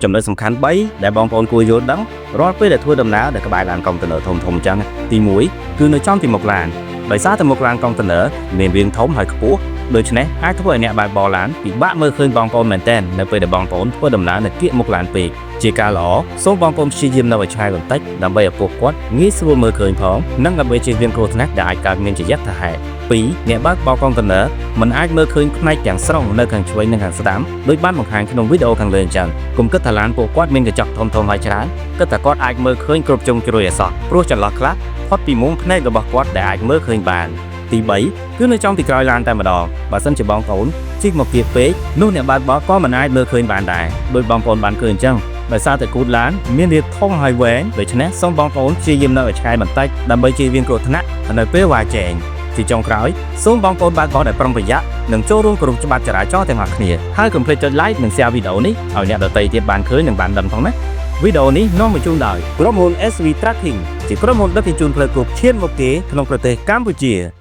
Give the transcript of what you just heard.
ចំណុចសំខាន់3ដែលបងប្អូនគួរយល់ដឹងរាល់ពេលដែលធ្វើដំណើរដែលក្បែរឡានកុងតឺន័រធំធំអញ្ចឹងទី1គឺនៅចំពីមុខឡានដោយសារតែមុខឡានកុងតឺន័រមានរាងធំហើយខ្ពស់ដូច្នេះអាចធ្វើឲ្យអ្នកបើកបរឡានពិបាកមើលឃើញបងប្អូនមែនទែននៅពេលដែលបងប្អូនធ្វើដំណើរនៅគៀកមុខឡានពេកជាការល្អសូមបងប្អូនព្យាយាមនៅឲ្យឆ្ងាយបន្តិចដើម្បីឲ្យពួកគាត់ងាយស្រួលមើលឃើញផងនិងដើម្បីជៀសវាងគ្រោះថ្នាក់ដែលអាចកើតមានជាយថាហេតុ2អ្នកបើកបរកុងតឺន័រមិនអាចមើលឃើញផ្នែកទាំងស្រុងនៅខាងឆ្វេងនិងខាងស្ដាំដោយបានបង្ហាញក្នុងវីដេអូខាងលើអញ្ចឹងកុំគិតថាឡានពួកគាត់មានកញ្ចក់ធំៗហើយច្រើនគិតថាគាត់អាចមើលឃើញគ្រប់ជ្រុងជ្រោយអសោះព្រោះចន្លោះខ្លះផុតពីមុំភ្នែករបស់គាត់ដែលអាចមើលឃើញបានទី3គឺនៅចំពីក្រោយឡានតែម្ដងបើសិនជាបងប្អូនជិះមកគៀកពេកនោះអ្នកបើកបរក៏មិនអាចមើលឃើញបានដែរដោយបងប្អូនបានឃើញអញ្ចឹងដោយសារតែគូទឡានមានរាងធំហើយវែងដូច្នេះសូមបងប្អូនព្យាយាមនៅឲ្យឆ្ងាយបន្តិចដើម្បីជៀសវាងគ្រោះថ្នាក់នៅពេលវ៉ាជែងជាចុងក្រោយសូមបងប្អូនបើកបរដោយប្រុងប្រយ័ត្ននិងចូលរួមគោរពច្បាប់ចរាចរណ៍ទាំងអស់គ្នាហើយកុំភ្លេចចុច like និង share វីដេអូនេះឲ្យអ្នកដទៃទៀតបានឃើញនិងបានដឹងផងណាវីដេអូនេះនាំមកជូនដោយក្រុមហ៊ុន SV Trucking ជាក្រុមហ៊ុនដឹកជញ្ជូនផ្លូវគោកឈានមុខគេក្នុងប្រទេសកម្ពុជា។